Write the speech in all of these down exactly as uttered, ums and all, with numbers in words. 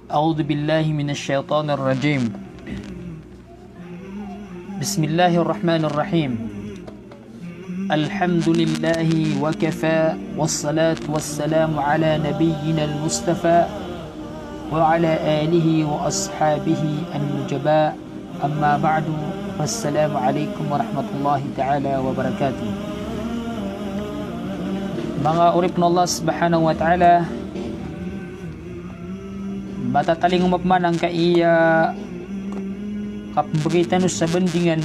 أعوذ بالله من الشيطان الرجيم. بسم الله الرحمن الرحيم. الحمد لله وكفى، والصلاة والسلام على نبينا المصطفى وعلى آله وأصحابه النجباء. أما بعد، فالسلام عليكم ورحمة الله تعالى وبركاته. Manga oripn o Allah subhanahu wa ta'ala, matatalingoma pman angkaiya kapmbgay tano sa bandingan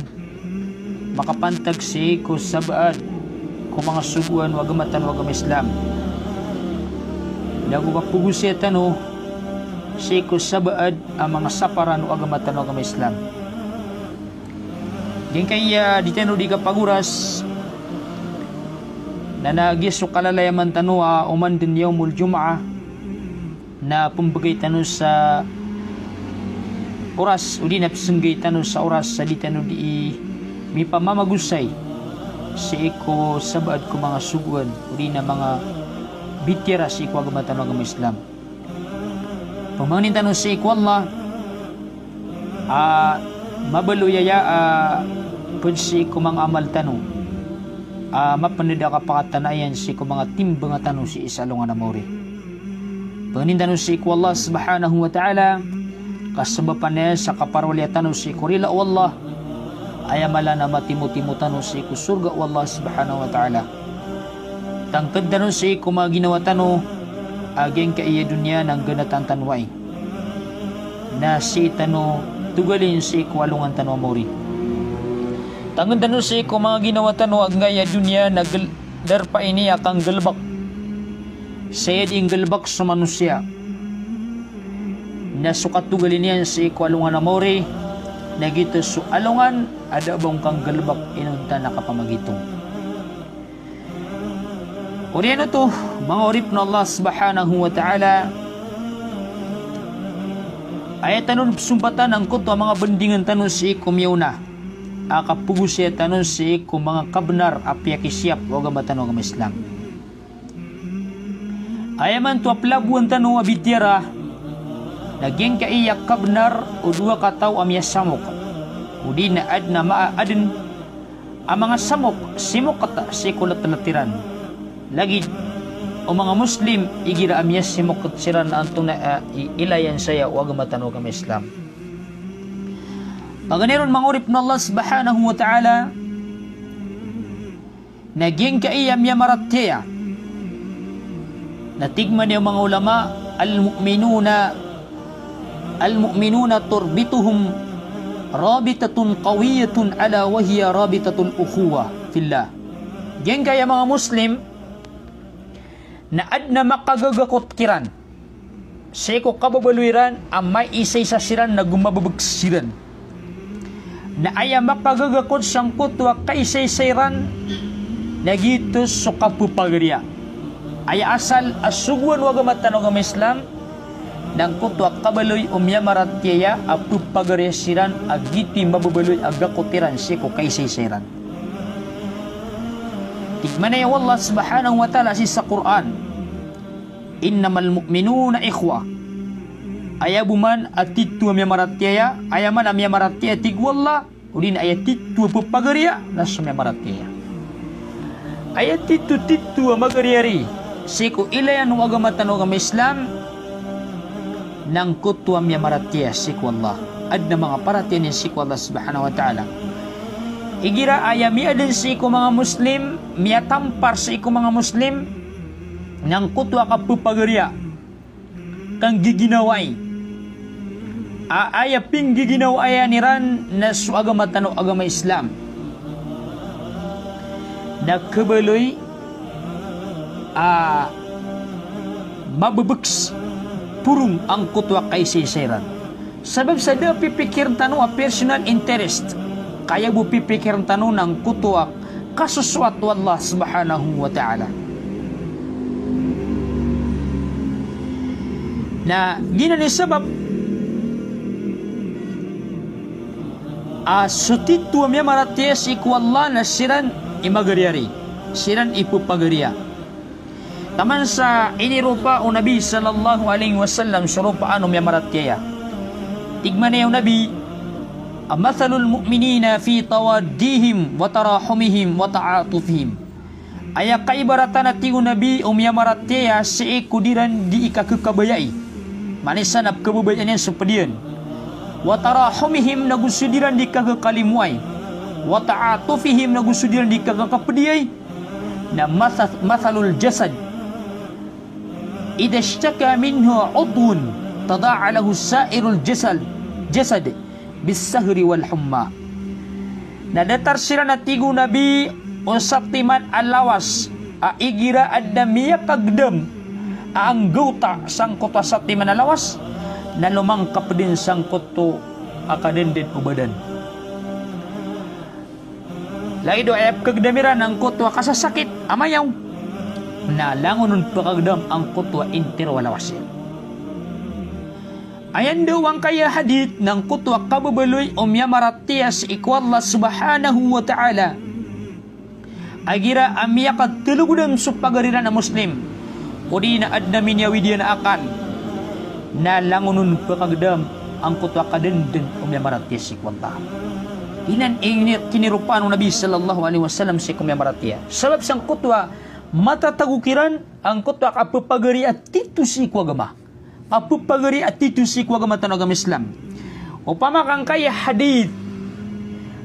makapantag sii ko sabaad ko manga sogoan o agama tano a agama Islam. Nago kapagosaya tano sii ko sabaad a manga saparan o agama tano a agama Islam. Giyangkaiya di tano di kapagoras na nagiya so kalalayaman tano a oman dn Yawmul Jumu'ah, na pmbgay tano sa oras, odi na psnggay tano sa oras sa di tano di mipamamagosay sii ko sabaad ko manga sogoan, odi na manga bitiyara sii ko agama tano a agama Islam. Pmangnin tano sii ko Allah a mabaloy aya a pd sii ko manga amal tano a mapnd a kapakatanayan sii ko manga timbang tano sii sa alongan a maori. Pangnin tano sii ko Allah subhanahu wa ta'ala, ka sabapan iyan sa kaparoliya tano sii ko rila o Allah, aya mala na matimotimo tano sii ko sorga o Allah subhanahu wa ta'ala. Tangkd tano sii ko manga ginawa tano a giyangkaiya doniya na nggnatan tano ai, na sii tano togalin sii ko alongan tano a maori. Tangkd tano sii ko manga ginawa tano a giyangkaiya doniya na gl-, darpa ini a kanggalbk. Saya di nggalbk so manosiya na so katogalin iyan sii ko alongan a maori, na giyoto so alongan a da a ba on kanggalbk inonta na kapamagitong. Oriyan oto, manga oripn o Allah subhanahu wa ta'ala, aya tano pzompatan angkoto a manga bandingan tano sii ko miyaona a kapagosaya tano sii ko manga kabnar a piyakisiyap o agama tano a agama Islam. Aya manto a plabowan tano a bitiyara na giyangkaiya kabnar o dowa kataw a miyasamok, odi na adn a ma-, adn a manga samok, simokt sii ko ltlt iran. Lagid o manga Muslim igira a miyasimokt siran na antonaa i ilayan saya o agama tano a agama Islam. Paganay ron, manga oripn o Allah subhanahu wa ta'ala, na giyangkaiya miyamaratiyaya na tig man iyan o manga ulama, al-mu'minuna, al-mu'minuna turbituhum rabitatun qawiyatun ala wa hiya rabitatul ukhuwah fillah. Giyangkaiya manga Muslim na adn a makagagakot kiran sii ko kababaloy iran a maisaisa siran nago mababgs siran. Na aya makagagakot sangkoto a kaisaisa iran na giyoto so kapphagariya. Aya asal a sogoan o agama tano a agama Islam na angkoto a kabaloy o miyamaratiyaya a pphagariya siran a giyoto i mababaloy a gakot iran sii ko kaisaisa iran. Tig man iyan o Allah subhanahu wa ta'ala sii sa Qur'an, "Innamal mu'minuna ikhwah." Aya bo man a titho a miyamaratiyaya, aya man a miyamaratiyaya, tig o Allah, odi na aya titho a pphagariya na so miyamaratiyaya. Aya titho, titho a magariyari sii ko ilayan o agama tano a agama Islam na angkoto a miyamaratiyaya sii ko Allah. Adn a manga paratiyaya niyan sii ko Allah subhanahu wa ta'ala. Igira aya miyaadn sii ko manga Muslim, miyatampar sii ko manga Muslim, na angkoto a kapphagariya, kanggiginawai. A aya pinggiginawai iran na so agama tano a agama Islam na kabaloy a mababgs porong angkoto a kaisaisa iran. Sabap sa da a pipikirn tano a personal interest, ka aya bo pipikirn tano na angkoto a kasosoat o Allah subhanahu wa ta'ala. Na giyanan i sabap a so titho a miyamaratiyaya sii ko Allah na siran i magariyari, siran i pphagariya. Taman sa iniropa o Nabi sallallahu alaihi wasallam so ropaan o miyamaratiyaya. Tig man iyan o Nabi, "Mathalul mu'minina fi tawaddihim wa tarahumihim wa ta'atufihim." Aya kaibaratan, a tig o Nabi, o miyamaratiyaya sii ko diran di ikakakabayai. Maana isa na pkababayaan iyan so pd iyan. Wa tarahumihim, nago so diran di ikakakalimoay. Wa ta'atufihim, nago so diran di ikakakapd iyai. Na matha-, mathalul jasad idha ishtaka minhu udwun tada'a lahu sa'irul jasad, jasad bis sahri wal humma. Na datar siran, a tig o Nabi, o satiman a lawas a igira adn a miyakagdam a anggawta sangkoto a satiman a lawas, na lomangkap dn sangkoto a kadndn o badan. Lagid o aya pkagdam iran angkoto a kasasakit a mayaw, na langon on pkagdam angkoto a intiro a lawas iyan. Aya ndao angkaya hadith na angkoto a kababaloy o miyamaratiyaya sii ko Allah subhanahu wa ta'ala a igira a miyakatalogodam so pagari ran a Muslim, odi na adn a miniyawid iyan a akal, na langon on pkagdam angkoto a kadndn o miyamaratiyaya sii ko Allah. Giyanan i kiniropaan o Nabi sallallahu alaihi wasallam sii ko miyamaratiyaya. Sabap sangkoto a matatago kiran angkoto a kapapagari a tito sii ko agama. Kapapagari a tito sii ko agama tano a agama Islam. Opama ka angkaya hadith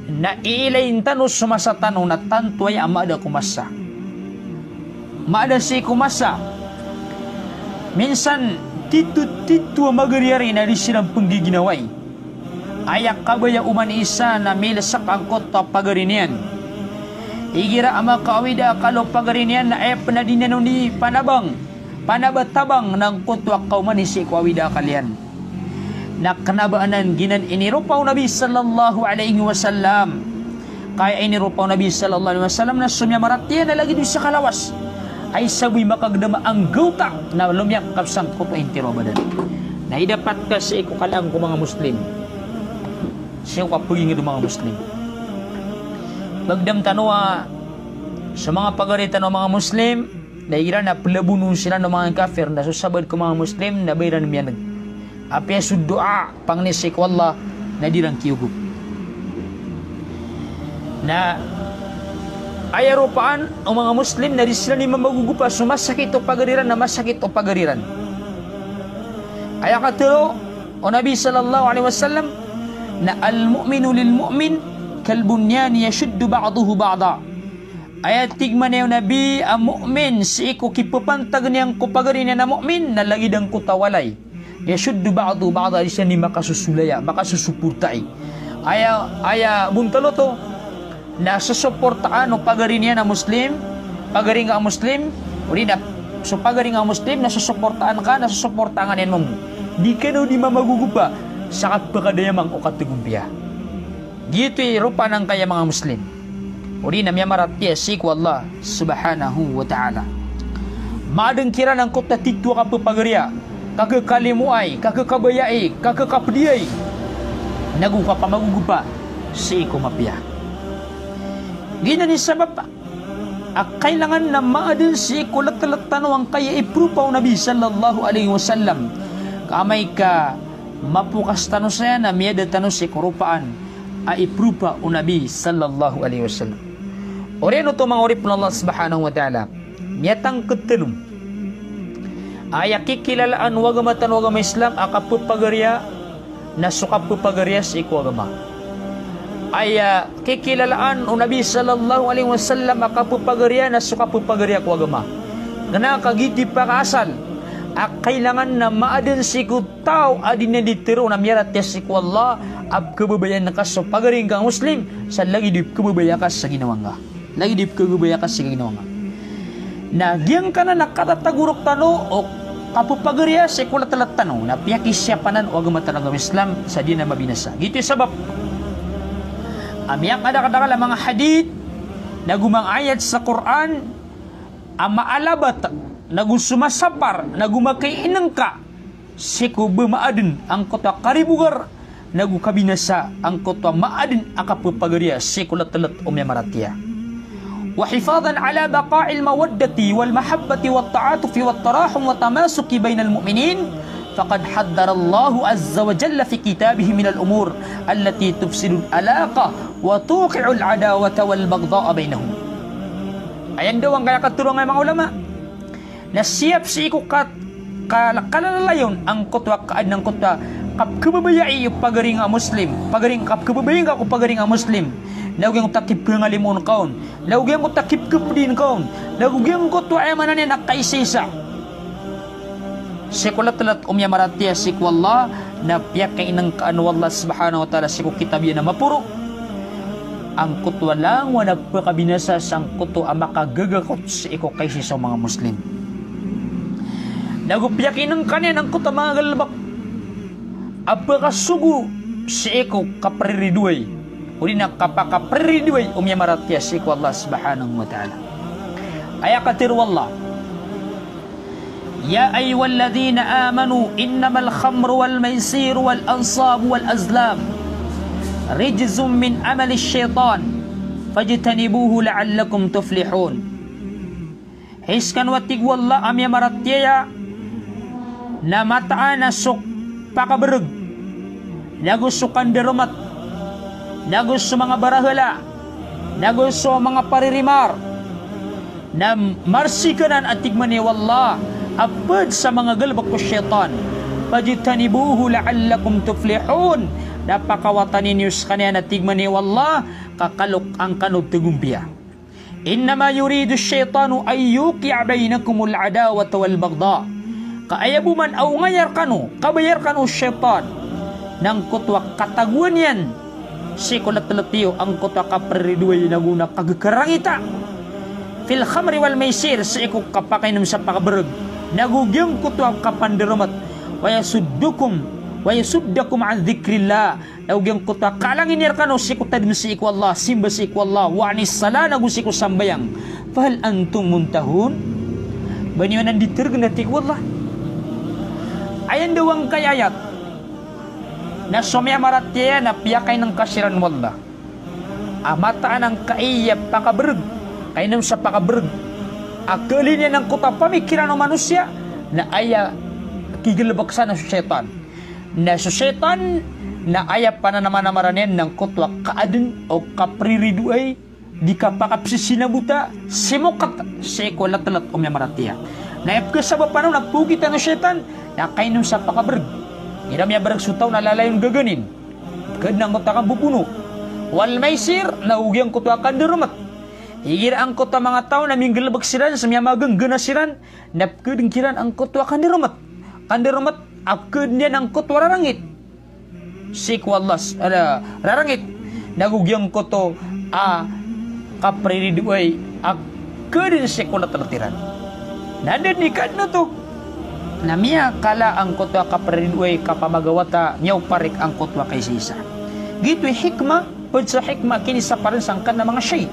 na iilayin tano so masa tano na tanto aya a maada ko masa. Maada sii ko masa. Minsan tito, tito a magariari na di siran pnggiginawai. Aya kabaya oman i isa na milsak angkoto a pagari niyan. Igira a makaawid a akal o pagari niyan na aya pn a di niyan on di panabang, panabatabang na angkoto a kaomani sii ko awid a akal iyan. Na kna ba anan giyanan iniropa o Nabi sallallahu alaihi wasallam. Ka aya iniropa o Nabi sallallahu alaihi wasallam na so miyamaratiyaya na lagid o isa ka lawas a isa bo i makagdam a anggawta na lomiyangkap sangkoto a intiro a badan. Na idapat ka sii ko kalaan ko manga Muslim, sii ko kapagingd o manga Muslim. Pagdam tano a so manga pagari tano a manga Muslim, na igira na plabonon siran o manga kafir, na so sabaad ko manga Muslim na ba iran miyaneg. Apiya so doa, pangni sii ko Allah, na di iran kiyogop. Na aya ropaan o manga Muslim na di siran i mamagogopa so masakit o pagari ran na masakit o pagari ran. Aya katharo o Nabi sallallahu alaihi wasallam na, "Al-mu'minu lil-mu'min kal-bunyani yashuddu ba'duhu ba'da." Aya tig man iyan o Nabi a mu'min sii ko kipapantag niyan ko pagari niyan a mu'min na lagid angkoto a walay. Yashuddu ba'duhu ba'da, di siran i makasosolaya, makasosoportai. Aya, aya bontal oto na sosoportaan o pagari niyan a Muslim, pagari ngka a Muslim, odi na so pagari ngka a Muslim na sosoportaan ka, na sosoportaan ka niyan mambo. Di kano di mamagogopa sa kapakadayamang o katagompiya. Giyoto i ropaan angkaya manga Muslim, odi na miyamaratiyaya sii ko Allah subhanahu wa ta'ala. Maadn kiran angkoto a tito a kapapagariya, kakhakalimoay, kakhakabayai, kakhakapdiyai, nago kapamagogopa sii ko mapiya. Giyanan i sabap a kailangan na maadn sii ko ltlt tano angkaya ipropa o Nabi sallallahu alaihi wasallam. Ka amay ka mapokas tano saya na miyada tano sii ko ropaan a ipropa o Nabi sallallahu alaihi wasallam. Oriyan oto manga oripn o Allah subhanahu wa ta'ala, miyatangkd tano a aya kikilalaan o agama tano a agama Islam a kapapagariya na so kapapagariya sii ko agama. Aya kikilalaan o Nabi sallallahu alaihi wasallam a kapapagariya na so kapapagariya ko agama. Kna ka giyoto i pakaasal a kailangan na maadn sii ko taw a di niyan di tharoon a miyaratiyaya sii ko Allah a pkhababayaan ka so pagari ngka a Muslim sa lagid o pkhababayaan ka sa ginawa ngka. Lagid o pkhababayaan ka sa ginawa ngka. Na giyangkanan na katatagorok tano o kapapagariya sii ko ltlt tano na piyakisiyapanan o agama tano a agama Islam sa di na mabinasa. Giyoto i sabap a miyakadakadakl a manga hadith nago manga ayat sa Qur'an a maalabat nago somasapar nago makaiinngka sii ko ba maadn angkoto a karibogar nago kabinasa angkoto a maadn a kapapagariya sii ko ltlt o miyamaratiyaya. وحفاظا على بقاء المودة والمحبة والتعاطف والتراحم والتماسك بين المؤمنين، فقد حذر الله عز وجل في كتابه من الأمور التي تفسد العلاقة وتوقع العداوة والبغضاء بينهم. Aya ndao angkaya katharo angkaya manga ulama, na siyap sii ko kat-, kal-, kalalayon angkoto a kaadn angkoto a kapkhababayai o pagari nga Muslim, pagari, kapkhababayai nga ko pagari nga Muslim, na giyangkoto a kipkhangalimoon ka on, na giyangkoto a kipkhapdiin ka on, na giyangkoto a aya maana niyan a kaisaisa sii ko latlat o miyamaratiyaya sii ko Allah, na piyakinngkaan o Allah subhanahu wa ta'ala sii ko kitab iyan a maporo angkoto a langowan a pkabinasa sangkoto a makagagakot sii ko kaisaisa o manga Muslim. Na go piyakinngkaan iyan angkoto a manga galbk a pkasogo sii ko kapriridoay, odi na kapakapriridoay o miyamaratiyaya sii ko Allah subhanahu wa ta'ala. Aya katharo o Allah, يا أيها الذين آمنوا إنما الخمر والميسر والأنصاب والأزلام رجس من عمل الشيطان فاجتنبوه لعلكم تفلحون. Hay skano a tig o Allah a miyamaratiyaya, na mataan a so pakabrg, na go so kandarmt, na go so manga barahala, na go so manga paririmar, na marsi kanan a tig man o Allah a pd sa manga galbk o shaytan. Fajtanibuhu la'allakum tuflihun. Na pakawatani niyo skaniyan a tig man o Allah ka kalk angkano tgompiya. Innama yuridu shaytanu an yuqi'a bainakumul adawata wal baghda. Ka aya bo man a ongaya rkano, kabaya rkano o shaytan, na angkoto a katagoan iyan sii ko latlat iyo angkoto a kapriridoay na go na kagkarangita, fil khamri wal maisir, sii ko kapakainom sa pakabrg, na go giyangkoto a kapandarmt, wa yasuddukum, wa yasuddakum an dhikrillah, na go giyangkoto a kaalangin iyan rkano sii ko tadm sii ko Allah, simba sii ko Allah, wa anis salah, na go sii ko sambayang. Fahal antum muntahun? Ba niyo anan di trgn a tig o Allah. Aya ndao angkaya ayat na so miyamaratiyaya na piyakainngka siran o Allah a mataan angkaya pakabrg, kainom sa pakabrg a kaalin iyan angkoto a pamikiran o manosiya, na aya kigalbk san na so shaytan. Na so shaytan na aya pananamanamaran iyan na angkoto a kaadn o kapriridoay, di kapakapsisinabota, simokt sii ko latlat o miyamaratiyaya. Na aya pkhasabapan on na pogitan o shaytan na kainom sa pakabrg. Igira miyabrg so taw na lalayon gaganin, pkhaadn angkoto a kambobono. Wal maisir, na go giyangkoto a kandarmt. Igira angkoto a manga taw na minggalbk siran sa miyamaganggana siran, na pkhaadn kiran angkoto a kandarmt. Kandarmt a pkhaadn iyan angkoto a rarangit sii ko Allah s-, a, rarangit, na go giyangkoto a kapriridoay a khaadn sii ko latlat iran. Na da dn i kaadn oto. Na miyakala angkoto a kapriridoay, kapamagawata, miyaoparik angkoto a kaisaisa. Giyoto i hikmah, pd sa hikmah a kinisapar sangkanan a manga shay.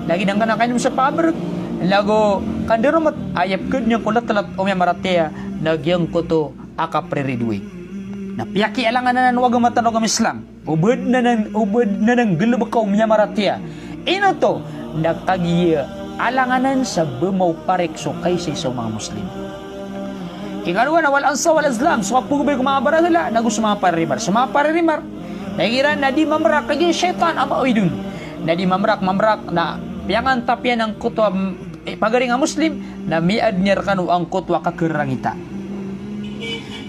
Lagid angkanan a kainom sa pakabrg, na go kandarmt, aya pkhaadn iyan ko latlat o miyamaratiyaya na giyangkoto a kapriridoay. Na piyakialangan anan o agama tano a agama Islam. O ba adn anan, o ba adn anan nggalbka o miyamaratiyaya. Ino oto? Na kagiya alangan anan sa ba maoparik so kaisaisa o manga Muslim. Ikadowa na wal ansab wal azlam, so kapagobay ko manga barahala, na go so manga paririmar. So manga paririmar na igira na di mamrak, kagiya shaytan a maawid on. Na di mamrak, mamrak, na piyangantap iyan angkoto a, eh, pagari nga Muslim, na miyaadn iyan rkano angkoto a kakararangita.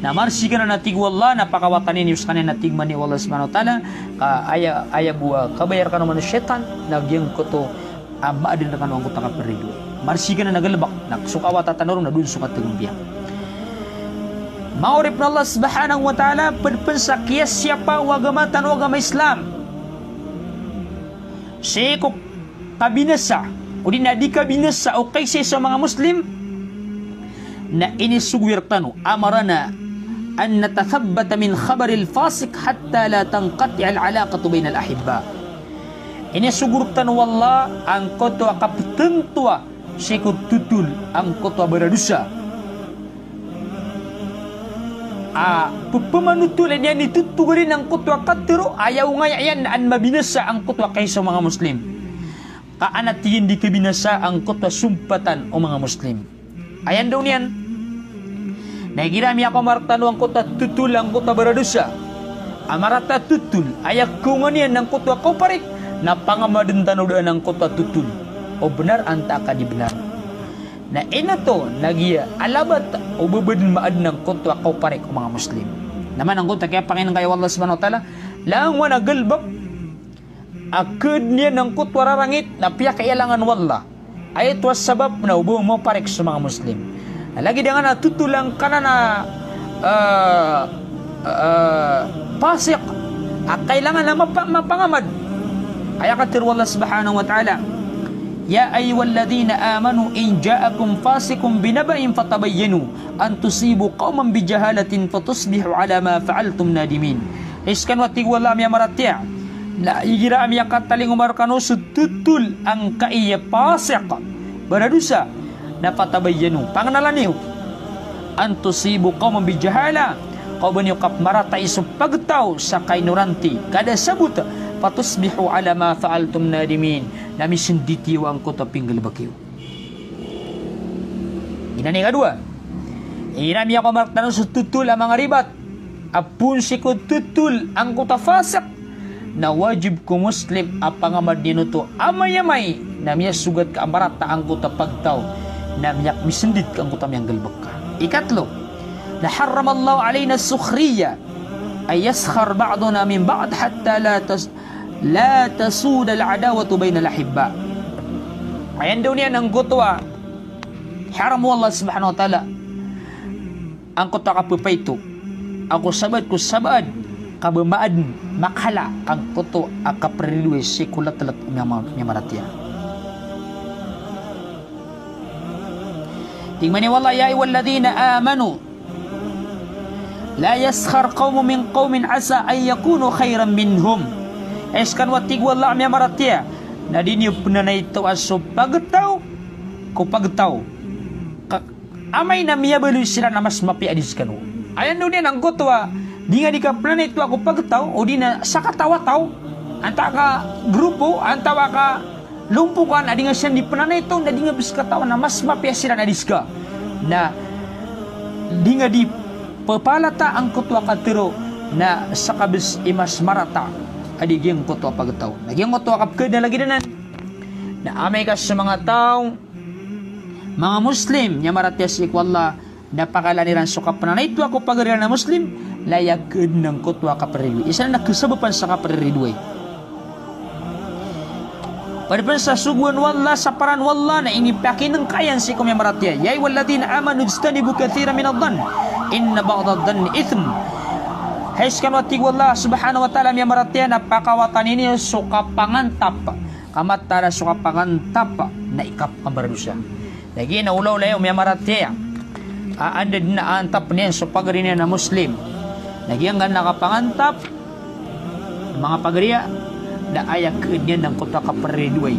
Na marsi kanan a tig o Allah, na pakawatani niyo skaniyan a tig man o Allah subhanahu wa ta'ala, ka aya, aya bo a kabaya rkano man o shaytan, na giyangkoto a maadn rkano angkoto a kapriridoay. Marsi kanan a galbk, na so kawata tano ron na doon so katagompiya. Manga oripn o Allah subhanahu wa ta'ala, pd pn sa kiyasiyapa o agama tano a agama Islam sii ko kabinasa, odi na di kabinasa o kaisaisa o manga Muslim, na inisogo iyan rktano, amarana an natathabbata min khabaril fasiq hatta la tanqati'al alaqatu bainal ahibba. Inisogo rktano o Allah angkoto a kaptntoa sii ko totol angkoto a baradosa a pphamanotolan iyan i totogarin angkoto a katharo, aya ongaya iyan na an mabinasa angkoto a kaisaisa o manga Muslim. Ka an a tig iyan di kabinasa angkoto a sompatan o manga Muslim. Aya ndao niyan na igira a miyakomarek tano angkoto a totol angkoto a baradosa a marata a totol, aya kaonga niyan angkoto a kaoparik na pangamaden tano daan angkoto a totol o benar antaa ka di benar. Na ino oto na giya a labat o ba den maaden angkoto a kaoparik o manga Muslim. Na man angkoto a kiyapakinengka o Allah Subhanahu wa Ta'ala, langowan a galebek a ked niyan angkoto a rarangit na piyakaiyalangan o Allah. Aya oto a sabap na o ba maoparik so manga Muslim. Na lagid angkanan a totol angkanan a, ah, ah, pasik a kailangan a mapa-, mapangamad. Aya katharo o Allah Subhanahu wa Ta'ala, "Ya ayyuhalladhina amanu in ja'akum fasiqun binaba'in fatabayyanu an tusibu qawman bijahalatin fatusbihu ala ma fa'altum nadimin." Hay sekano a tig o Allah a miyamaratiyaya, na igira a miyakatalingoma rekano so totol angkai a pasik, baradosa, na fatabayyanu, pangenala niyo, an tusibu qawman bijahala, ka o ba niyo kapemaratai so pagtaw sa kainoranti, kada sabot, fatusbihu ala ma fa'altum nadimin, na misendit iyo angkoto a pinggalebek iyo. Giyanan i kadowa. Igira a miyakomarek tano so totol a manga ribat a poon sii ko totol angkoto a fasik, na wajib ko Muslim a pangamad iyan oto amay-amay na miyasogat ka a marata angkoto a pagtaw, na miyak-, misendit ka angkoto a miyanggalebek ka. Ikatlo, na harramallahu alaina as-sukhriyyah, ay yaskhar ba'duna min ba'd hatta la tas-, la tasudal adawatu bainal ahibba. Aya ndao niyan angkoto a haram o Allah Subhanahu wa Ta'ala angkoto a kapepaito ko sabaad ko sabaad, ka ba maaden, makala angkoto a kaperiridoay sii ko letelet o miyama-, miyamaratiyaya. Tig mambo o Allah, "Ya ayyuhalladhina amanu la yaskhar qawmun min qawmin asa an yakunu khayran minhum." Hay sekano a tig o Allah a miyamaratiyaya, na di niyo penanaitawa so pagtaw ko pagtaw. Ka-, amay na miyabaloy siran a mas mapiya a di sekano. Aya ndao niyan angkoto a di nga di kapenanaitawa ko pagtaw, odi na sakataw a taw, antaa ka grupo, antaa ka lompokan a di nga siran di penanaitaw, na di nga bes katawan a mas mapiya siran a di seka. Na di nga di pepalata angkoto a katharo na seka bes i mas marata a di giyangkoto a pagtaw. Na giyangkoto a kapeked na lagid anan na amay ka so manga taw, manga Muslim, miyamaratiyaya sii ko Allah, na pakalaan iran so kapenanaitawa ko pagari iran a Muslim, na aya keden angkoto a kaperiridoay. Isa na kesabapan sa kaperiridoay. Ped pen sa sogoan o Allah, sa paran o Allah, na inipakinengka iyan sii ko miyamaratiyaya. "Ya ayyuhalladhina amanu ijtanibu kathiran minadh-dhann, inna ba'dadh-dhanni ithm." Hay sekano a tig o Allah Subhanahu wa Ta'ala a miyamaratiyaya, na pakawatani niyo so kapangantap. Ka mataan a so kapangantap na ikapembaradosa. Na giya na olaola o miyamaratiyaya a anda den a antapen iyan so pagari niyan a Muslim. Na giyangkanan a kapangantap, manga pagariya, na aya keden iyan angkoto a kaperiridoay.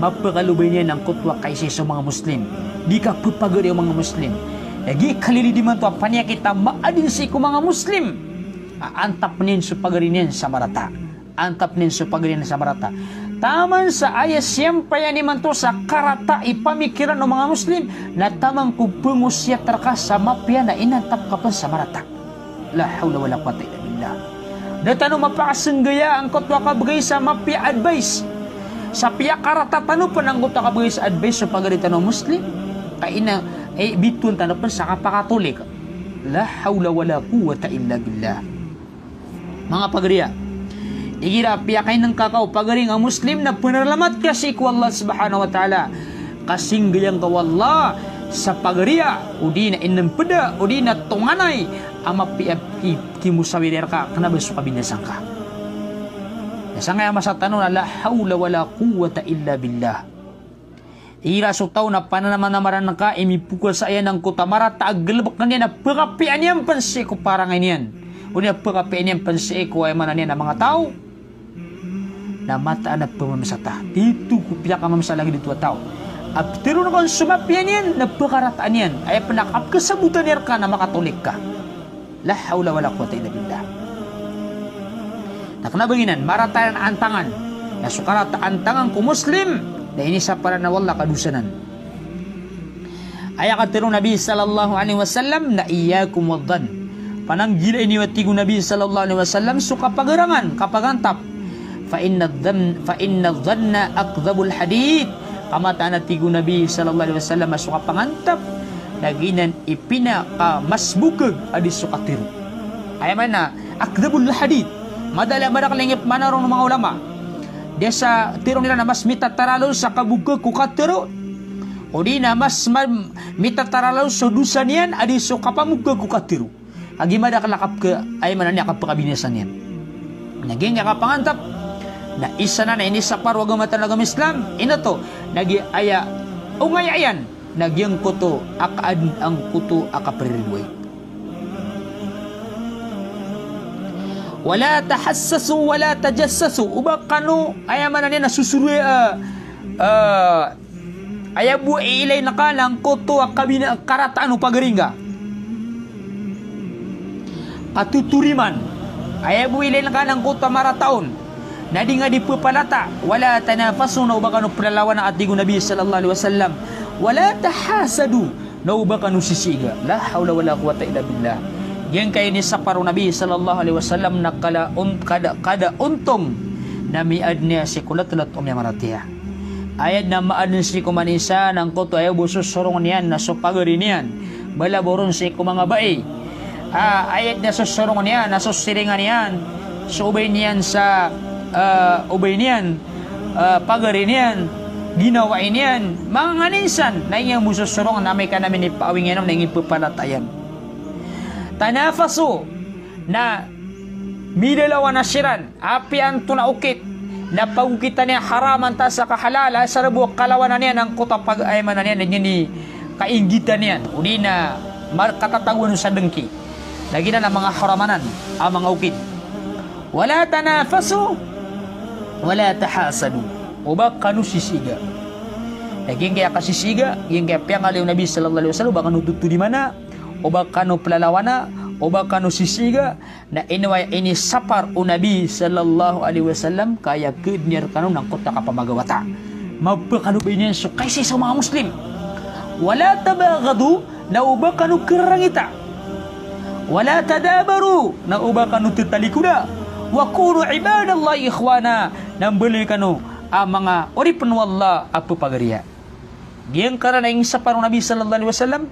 Mapekalobay niyan angkoto a kaisaisa o manga Muslim. Di kapepagari o manga Muslim. Na giya kalilid imanto a paniyakit a maaden sii ko manga Muslim a antapen iyan so pagari niyan sa marata. Antapen iyan so pagari niyan sa marata. Taman sa aya siyampay iyan imanto sa karata i pamikiran o manga Muslim, na taman ko pengosiyat reka sa mapiya na inantap ka pen sa marata. La hawla wala quwwata illa billah. Da tano mapakasenggaya angkoto a kabegay sa mapiya a advice. Sa piyakarata tano pen angkoto a kabegay sa advice so pagari tano a Muslim, ka ina, eh, bitowan tano pen sa kapakatolik. La hawla wala quwwata illa billah. Manga pagariya, igira piyakainengka ka o pagari nga Muslim na penaralamat ka sii ko Allah Subhanahu wa Ta'ala. Kasinggayan ka o Allah sa pagariya, odi na inempeda, odi na tonganay a mapiya ki-, kimosawir reka, kena ba so kabinasa ngka. Na sangkaya masa tano na la hawla wala quwwata illa billah. Igira so taw na pananamanamaran ka, imipokasa iyan angkoto a marata a galebeken iyan a pekapiyaan iyan pen sii ko parangay niyan, odi na pekapiyaan iyan pen sii ko, aya maana niyan a manga taw, na mataan a pemamesata. Tito ko piyakamamesa lagid oto a taw a peteroon ka on so mapiya niyan na pekarataan iyan. Aya pen a kapekesebotan iyan reka na makatolik ka. La hawla wala quwwata illa billah. Na kena ba giyanan, marata iran a antangan. Na so karataan tangan ko Muslim na inisapar anan o Allah ka dosa nan. Aya katharo o Nabi sallallahu alaihi wasallam na iyyakum wadh-dhann. Pananggilai niyo, a tig o Nabi sallallahu alaihi wasallam, so kapagarangan, kapagantap. Fa inna dhann-, fa inna dhanna akdhabul hadith. Ka mataan, a tig o Nabi sallallahu alaihi wasallam, a so kapangantap na giyanan i pinakamasbokeg a di so katharo. Aya maana, akdhabul hadith. Madakl a, madakl a ingipmaana ron o manga ulama. Di sa tharoon iran a mas mitataralo sa kabokeg ko katharo, odi na mas ma-, mitataralo so dosa niyan a di so kapamokeg ko katharo. Agi madakl a kapka, aya maana niyan, kapakabinasa niyan. Na giyangkaya kapangantap na isa nan a inisapar o agama tano a agama Islam, ino oto, na giya aya ongaya iyan na giyangkoto a kaadn angkoto a kapriridoay. Wala tahassasu wala tajassasu. O ba kano, aya maana niyan na sosoroya, eh, eh, aya bo i ilay ngka na angkoto a kabina-, karataan o pagari ngka. Katotoriman. Aya bo i ilay ngka na angkoto a marata on. Na di ngka di pepalata. Wala tanafasu, na o ba kano pelalawana, a tig o Nabi sallallahu alaihi wasallam. Wala tahasadu, na o ba kano sisiga. La hawla wala quwwata illa billah. Giyangkaya inisapar o Nabi sallallahu alaihi wasallam na kala on-, kada, kada ontong na miyaadn iyan sii ko letlet o miyamaratiyaya. Aya dn a maadn sii ko manosiya na angkoto a aya bo sosorong iyan na so pagari niyan. Bala bo ron sii ko manga bai. Ah, aya dn a sosorong iyan na so siringan iyan, so obay niyan sa, ah, obay niyan, ah, pagari niyan, ginawai niyan, manga nganin san, na iyan bo sosorong na amay ka na minipaawing iyan on na ingipepalata iyan. Tanafasu, na milalawana siran, apiya antonaa okit na pagokitan iyan haram antaa sa kahalal, a isa bo a kalawanan iyan angkoto a pag-, aya maana niyan, na giyanan i kainggitan iyan, odi na mar-, katatagoan sa dengki. Na giyanan a manga haram anan a manga okit. Wala tanafasu, wala tahasadu. O ba kano sisiga. Na giyangkaya kasisiga, giyangkaya piyangalay o Nabi sallallahu alaihi wasallam, o ba kano totorimana, o ba kano pelalawana, o ba kano sisiga, na ino aya inisapar o Nabi sallallahu alaihi wasallam, ka aya ked niyan rekano na angkoto a kapamagawata. Mapekalobay niyan so kaisaisa o manga Muslim. Wala tabaghadu, na o ba kano kerarangita. Wala tadabaru, na o ba kano tetalikoda. Wa kunu ibadallahi ikhwana, na mbaloy kano a manga oripen o Allah a pepagariya. Giyangkanan a inisapar o Nabi sallallahu alaihi wasallam,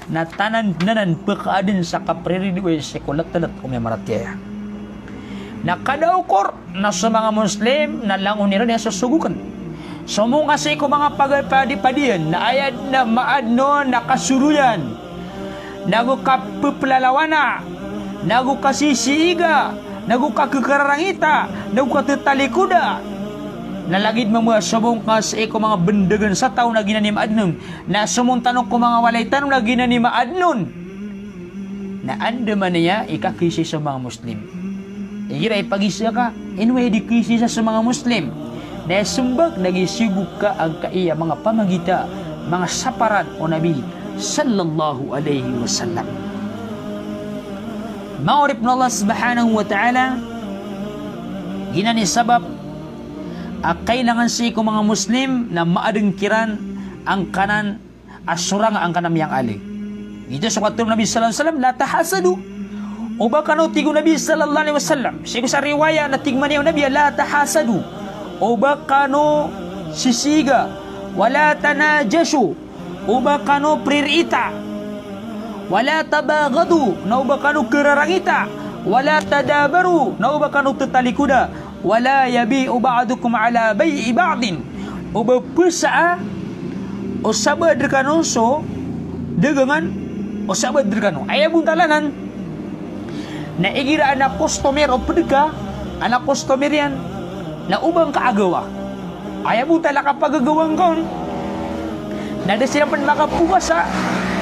na tanan anan pekaaden sa kapriridoay sii ko letlet o miyamaratiyaya. Na kada okor na so manga Muslim na langon iran iyan so sogoken. Somong ka sii ko manga paga-, padi-, padiyan, na aya dn a maadn on na kasoroyan, nago kapepelalawana, nago kasisiga, nago kakekerarangita, nago katetalikoda. Na lagid mambo a somong ka sii ko manga bendegan sa taw na giyanan i maadn on. Na somong tano ko manga walay tano na giyanan i maadn on. Na andamanaya i kakaisaisa o manga Muslim. Igira i pagisa ka, ino aya di kaisaisa so manga Muslim. Na aya sembag na giya sibok ka angkaya manga pamagita, manga saparan o Nabi sallallahu alaihi wasallam. Manga oripen o Allah subhanahu wa ta'ala, giyanan i sabap a kailangan sii ko manga Muslim na maaden kiran angkanan a sorang angkanan a miyangalay. Giyoto so katharo o Nabi sallallahu alaihi wasallam, "La tahasadu." O ba kano, tig o Nabi sallallahu alaihi wasallam, sii ko sa riwaya na tig mambo o Nabi, "La tahasadu." O ba kano sisiga. "Wala tanajashu." O ba kano pririita. "Wala tabaghadu." Na o ba kano kerarangita. "Wala tadabaru." Na o ba kano tetalikoda. "Wala yabi'u ba'dukum ala bay'i ba'din." O ba pesaa o sabaad rekano so dagangan o sabaad rekano. Aya bontal anan na igira adn a customer o ped ka, adn a customer iyan, na o ba ngka agawa. Aya bontal a kapagagawa ngka on na da siran pen makapowasa,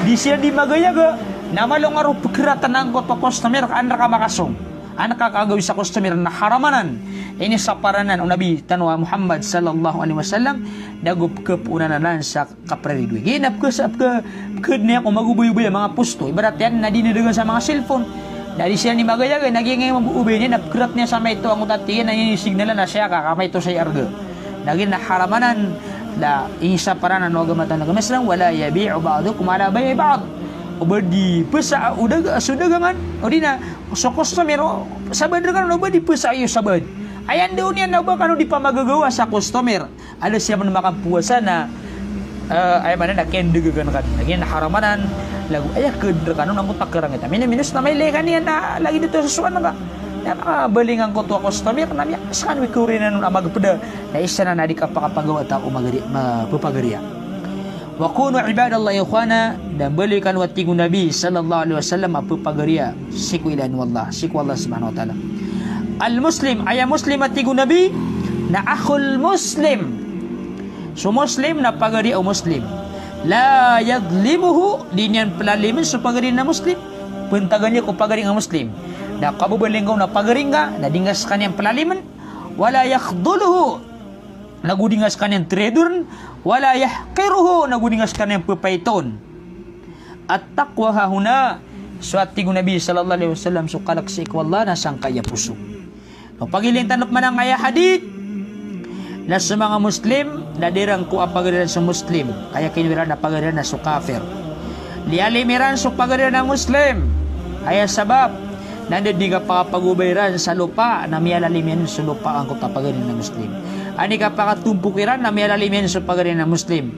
di siran di magayaga, na malo nga ro pekeratan angkoto a customer ka an reka makasong. An reka kagawii sa customer na haram anan. Inisapar anan o Nabi tano a Muhammad sallallahu alaihi wasallam, nago pekepoonan anan sa kapriridoay. Giya na pekes-, peke-, peked niyan ko magobayobay a manga posto. Ibarat iyan na di na dagan sa manga cellphone. Na di siran di magayag, na giya nga mambo o ba niyan na pkrat niyan sa maito angkoto a tig iyan na inisignalan a siya ka, ka maito sa arga. Na giya na haram anan, na inisapar anan o agama tano a agama Islam, "Wala yabi'u ba'dukum ala bay'i ba'd." O ba di pesa o daga, so dagangan, o di na so customer o sabaad rkano, o ba di pesa iyo sabaad. Aya ndao niyan na o ba kano di pamagagawa sa customer. Ada siya man makapowasa na, eh, aya maana na kiyandagagan ka. Lagid iyan na haram anan, lago aya ked rkano na angkoto a kerangit. Mino-minos na mailay ka niyan na lagid oto a sosoan ka. Na makabaling angkoto a customer na miyakas ka niyan wi korinan on a magpeda. Na isa na na di kapakapagawa ta o magari, ma-, pepagariya. Wa kunu ibadallahi ikhwana, da mbaloy kano a tig o Nabi sallallahu alaihi wasallam a pepagariya sii ko ilay o Allah, sii ko Allah subhanahu wa ta'ala. Al-Muslim, aya Muslim a tig o Nabi, na akhul Muslim. So Muslim na pagari o Muslim. La yadhlimuhu, di niyan pelalimen so pagari na Muslim. Pentagan iyan ko pagari nga Muslim. Na kabebaling ka on a pagari nga, na di nga sekaniyan pelalimen. Wala yakhdhuluhu, nago di nga sekaniyan tredoren. Wala yahqiruhu, nago di nga sekaniyan pepaitoon. At-taqwa hahuna, so a tig o Nabi sallallahu alaihi wasallam, so kalek sii ko Allah na sangkaya poso. Na pagiling tano pman angkaya hadith, na so manga Muslim, na di ran ko a pagari ran so Muslim, aya kinowa iran a pagari ran na so kafir. Liyalim iran so pagari ran a Muslim. Aya sabap, na anda di kapakapagobay iran sa lopa, na miyalalim iyan so lopa angkoto a pagari ran a Muslim. Anda di kapakatompok iran, na miyalalim iyan so pagari ran a Muslim.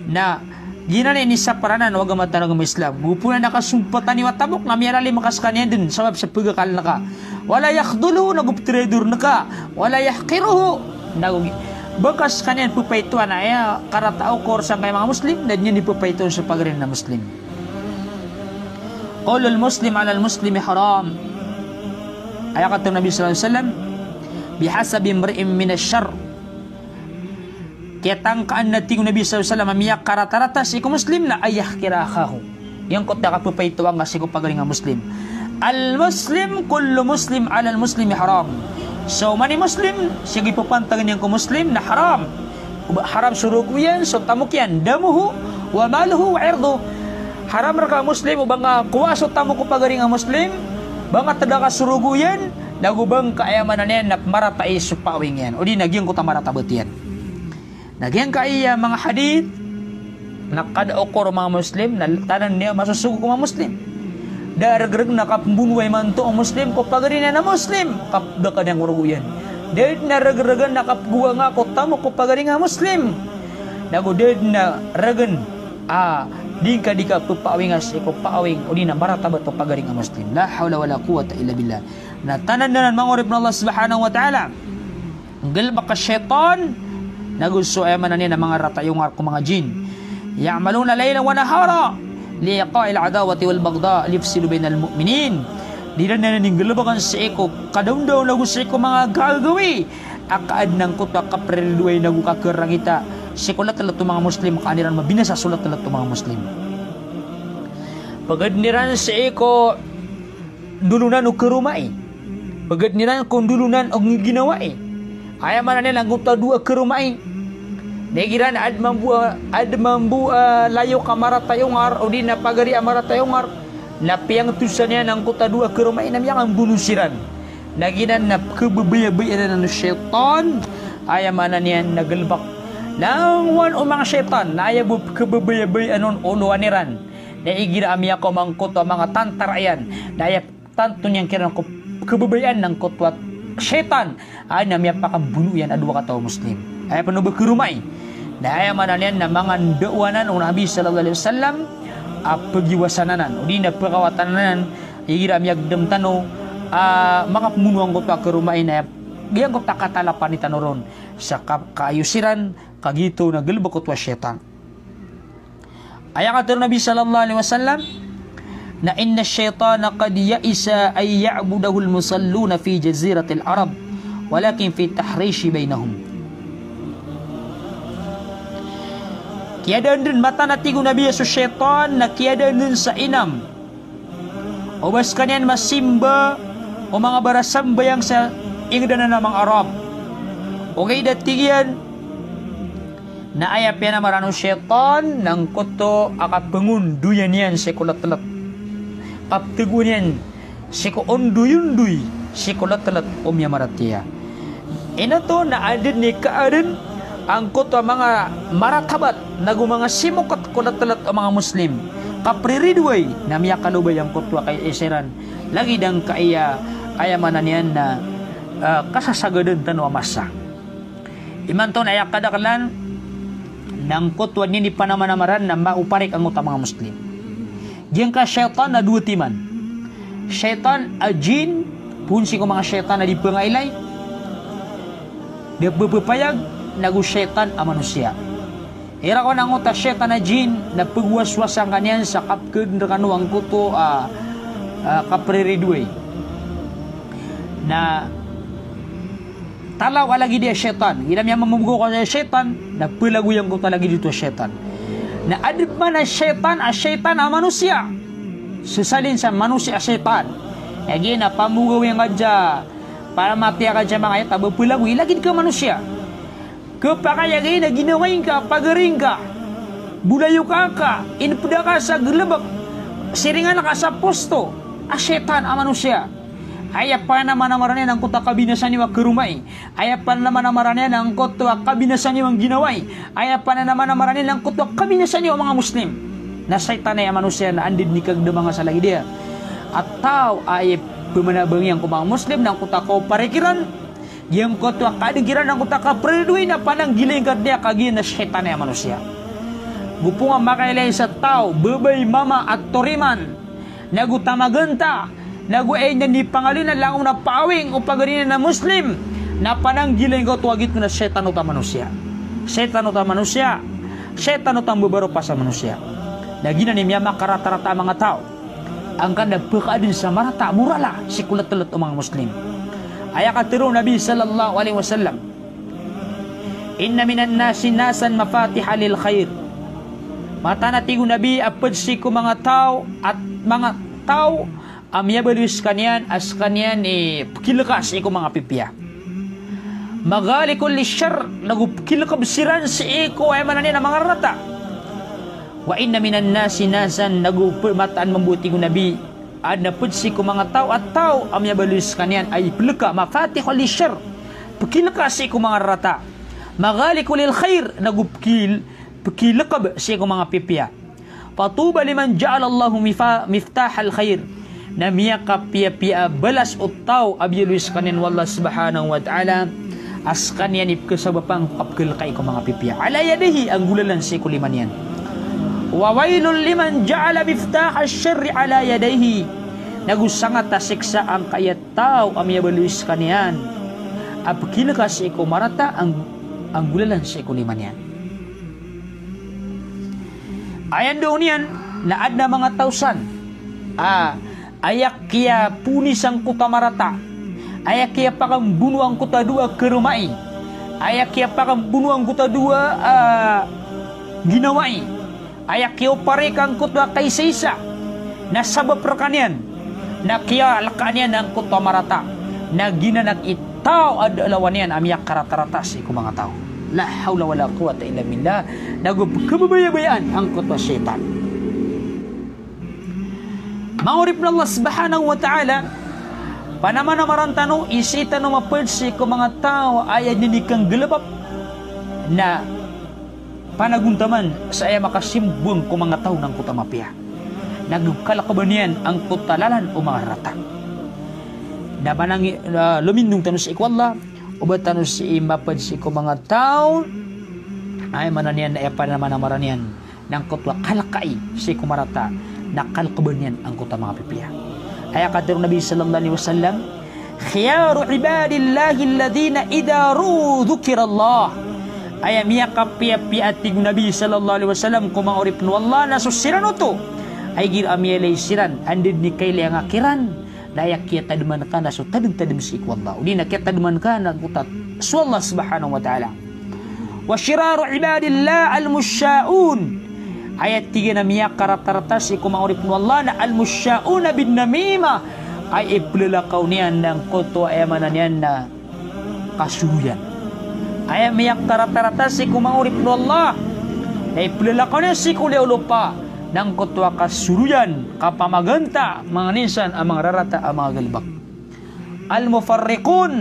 Na giyanan i inisapar anan o agama tano a agama Islam. Go pn a kasompatan iyo a tamok na miyalalim ka sekaniyan den sabap sa pegakalen ka. Wala yakhdhuluhu, nago petradoren ka. Wala yahqiruhu, nago gi-, ba nga sekaniyan pepaitoan. Aya karata a okor sangkaya manga Muslim, na di niyan di pepaitoon so pagari na Muslim. Qatlul Muslim alal Muslimi haram. Aya katharo o Nabi sallallahu alaihi wasallam, "Bihasabi imri'in minash sharr." Kiyatangkaan, na tig o Nabi sallallahu alaihi wasallam, a miyakaratarata sii ko Muslim na an yahqira akhahu. Giyangkoto a kapepaitoan ka sii ko pagari nga Muslim. Al-Muslim, kullu Muslim alal Muslimi haram. So oman i Muslim, sii ko ipepantagan iyan ko Muslim na haram. O ba haram so rogo iyan, so tamok iyan, damuhu, wa maluhu, wa irduhu. Haram rka a Muslim o ba nga kowaa so tamok o pagari nga Muslim, ba nga tedaka so rogo iyan, nago ba nga, aya maana niyan na, marata i so paawing iyan, odi na giyangkoto a maratabat iyan. Na giyangkaya manga hadith na kada okor o manga Muslim na tanan iyan masosogo ko manga Muslim. Da a regreg na kapembonoa imanto o Muslim ko pagari niyan a Muslim, ka pdaka niyan ko rogo iyan. Da den a regregen na kapegowanga ko tamok ko pagari nga Muslim. Nago da den a regen a di ngka di kapepaawinga sii ko paawing odi na maratabat o pagari nga Muslim. La hawla wala quwwata illa billah. Na tanan anan, manga oripen o Allah subhanahu wa ta'ala, nggalebek a shaytan, nago so, aya maana niyan na, manga rata i ongar ko manga jinn. Ya'maluna laylan wa naharan liiqa'il adawati wal baghdha liyufsidu bainal mu'minin. Di ran anan nggalebeken sii ko kadaondaw nago sii ko manga gagawii a kaadn angkoto a kapriridoay nago kakerangita sii ko letelet o manga Muslim, ka an iran mabinasa so letelet o manga Muslim. Pegeden iran sii ko ndolonan o karomai. Pegeden iran ko ndolonan o ginawai. Aya maana niyan angkoto a dowa karomai. Na igira aden mambo a, aden mambo a layok a marata i ongar, odi na pagari a marata i ongar, na piyangtosan iyan angkoto a dowa karomai na miyakambono siran. Na giyanan na pekhababayabaya anan o shaytan. Aya maana niyan na galebek. Langowan o manga shaytan, na aya bo pekhababayabaya anan o olowan iran. Na igira a miyakaoma angkoto a manga tantara iyan, na aya tanto niyan kiran ko kababayaan angkoto a shaytan, a na miyapakambono iyan a dowa kataw a Muslim. Aya pen o ba karomai. Na aya maana niyan na manga ndaowanan o Nabi sallallahu alaihi wasallam a pagiwasan anan, odi na pekawatan anan, igira a miyagdam tano a makapemono angkoto a karomai, na giyangkoto a katalapan i tano ron sa ka-, kaayo siran, ka giyoto na galebek oto a shaytan. Aya katharo o Nabi sallallahu alaihi wasallam na, "Inna ash-shaytana qad ya'isa an ya'budahu al-musalluna fi jaziratil Arab, walakin fi tahrishi bainahum." Kiyadaan den, mataan a tig o Nabi a so shaytan na kiyadaan den sa inam o ba sekaniyan masimba o manga barasambayang sa inged anan a manga Arab. Ogaid a tig iyan na aya piyanamaran o shaytan na angkoto a kapengondoyan iyan sii ko letelet. Kaptegoan iyan sii ko ondoyondoy sii ko letlet o miyamaratiyaya. Ino oto na adn i kaadn angkoto a manga maratabat nago manga simokat ko letlet o manga Muslim, kapriridoay na miyakalobay angkoto a kaiisa iran, lagid angkaya, aya maana niyan na, ah, kasasagadan tano a masa. Imanto na aya kadaklan na angkoto a dii niyan di panamanamaran na maoparik angkoto a manga Muslim. Giyangkai a shaytan na dowa timan. Shaytan a jinn, poon sii ko manga shaytan a di pngailay, da pphapayag, nago shaytan a manosiya. Ira kon angkoto a shaytan a jinn na pagwaswasa ngka niyan sa kapkadn rkano angkoto a, a, kapriridoay. Na talaw a lagid iyan a shaytan. Igira miyamamamgo ka sa shaytan, na plagoyan ko ta lagid oto a shaytan. Na adn pman a shaytan, a shaytan a manosiya. Sesalin sa manosiya a shaytan. Aya giya na pamogawi ngka sa, para mapiya ka sa manga ayat a ba plagoy, lagid ka manosiya. Khapakay a giya na ginawai ngka, pagari ngka, bolayoka ka, inpda ka sa galbk, siringan ka sa posto, a shaytan a manosiya. Aya panamanamaran iyan angkoto a kabinasa niyo a karomai. Aya panamanamaran iyan angkoto a kabinasa niyo a ginawai. Aya panamanamaran iyan angkoto a kabinasa niyo a manga Muslim. Na shaytan aya manosiya na anda dn i kagdama ngka sa lagid iyan. A taw a aya pmanabangi angkoto a manga Muslim na angkoto a kaoparik iran, giyangkoto a kaadn kiran angkoto a kapriridoay na pananggilai ngka dn iyan, kagiya na shaytan aya manosiya. Go pn a makailay sa taw, babay, mama, a toriman, nago tamaganta, nago aya niyan di pangaloy na langon a paawing o pagari niyan a Muslim, na pananggilai ngka oto a giyoto na shaytan oto a manosiya. Shaytan oto a manosiya. Shaytan oto a mbabaropa sa manosiya. Na giyanan i miyamakaratarataa a manga taw angkanan a pkaadn sa marata a morala sii ko letlet o manga Muslim. Aya katharo o Nabi sallallahu alaihi wasallam, "Inna minan nasi nasan mafatihal lil khair." Mataan a tig o Nabi a pd sii ko manga taw, a manga taw a miyabaloy skaniyan a skaniyan i pkilka sii ko manga pipiya. "Maghaliqun lish sharr," nago pkilkb siran sii ko aya maana niyan a manga rarata. "Wa inna minan nasi nasan," nago pd, mataan mambo, tig o Nabi, adn a pd sii ko manga taw a taw a miyabaloy skaniyan a ipkilka, mafatihal lish sharr, pkilka sii ko manga rarata. "Maghaliqun lil khair," nago pkil-, pkilkb sii ko manga pipiya. "Fatuba liman ja'alallahu mifa-, miftahal khair." Na miyakapiyapiya a balas o taw a biyaloy skaniyan o Allah subhanahu wa ta'ala a skaniyan i pkhasabapan ko kapkhalkai ko manga pipiya. "Ala yadayhi," a nggolalan sii ko lima niyan. "Wa waylun liman ja'ala miftahash sharri ala yadayhi." Nago sangat a siksa angkaya taw a miyabaloy skaniyan a pkilka sii ko marata a ng-, a nggolalan sii ko lima niyan. Aya ndao niyan na adn a manga taw san a aya kiyapoon i sangkoto a marata, aya kiyapakambono angkoto a dowa a karomai, aya kiyapakambono angkoto a dowa a ginawai, aya kiyaoparik angkoto a kaisaisa, na sabap rkaniyan na kiyalkaan iyan angkoto a marata, na giyanan i taw a da a lawan iyan a miyakaratarata sii ko manga taw. La hawla wala quwwata illa billah. Nago pkhababayabayaan angkoto a shaytan. Manga oripen o Allah subhanahu wa ta'ala, panamanamaran tano i sii tano mapd sii ko manga taw a aya dn i kanggalbp na panagontaman sa aya makasimbang ko manga taw na angkoto a mapiya. Nago kalkban iyan angkoto a lalan o manga rarata. Na manang, ah, lomindong tano sii ko Allah, o ba tano sii mapd sii ko manga taw a aya maana niyan na aya panamanamaran iyan na angkoto a kalkai sii ko marata, na kalkban iyan angkoto a manga pipiya. Aya katharo o Nabi sallallahu alaihi wasallam, "Khiyaru ibadillahi alladhina idha ru'u dhukirallah." Aya miyakapiyapiya, tig o Nabi sallallahu alaihi wasallam, ko manga oripen o Allah na so siran oto a igira a miyailay siran, anda dn i kailay angka kiran, na aya kiyatadman ka na so tadmtadm sii ko Allah, odi na kiyatadman ka na angkoto a so Allah subhanahu wa ta'ala. "Wa shiraru ibadillah al-mashsha'un." Aya tig iyan a miyakaratarata sii ko manga oripen o Allah na al-mashsha'una bin namimah. Aya iplalakaw niyan na angkoto a aya maana niyan na kasoloyan. Aya miyakaratarata sii ko manga oripen o Allah na iplalakaw niyan sii ko liyawaw o lopa na angkoto a kasoroyan, kapamaganta, manga nisan a manga rarata a manga galbk. Al-mufarriqun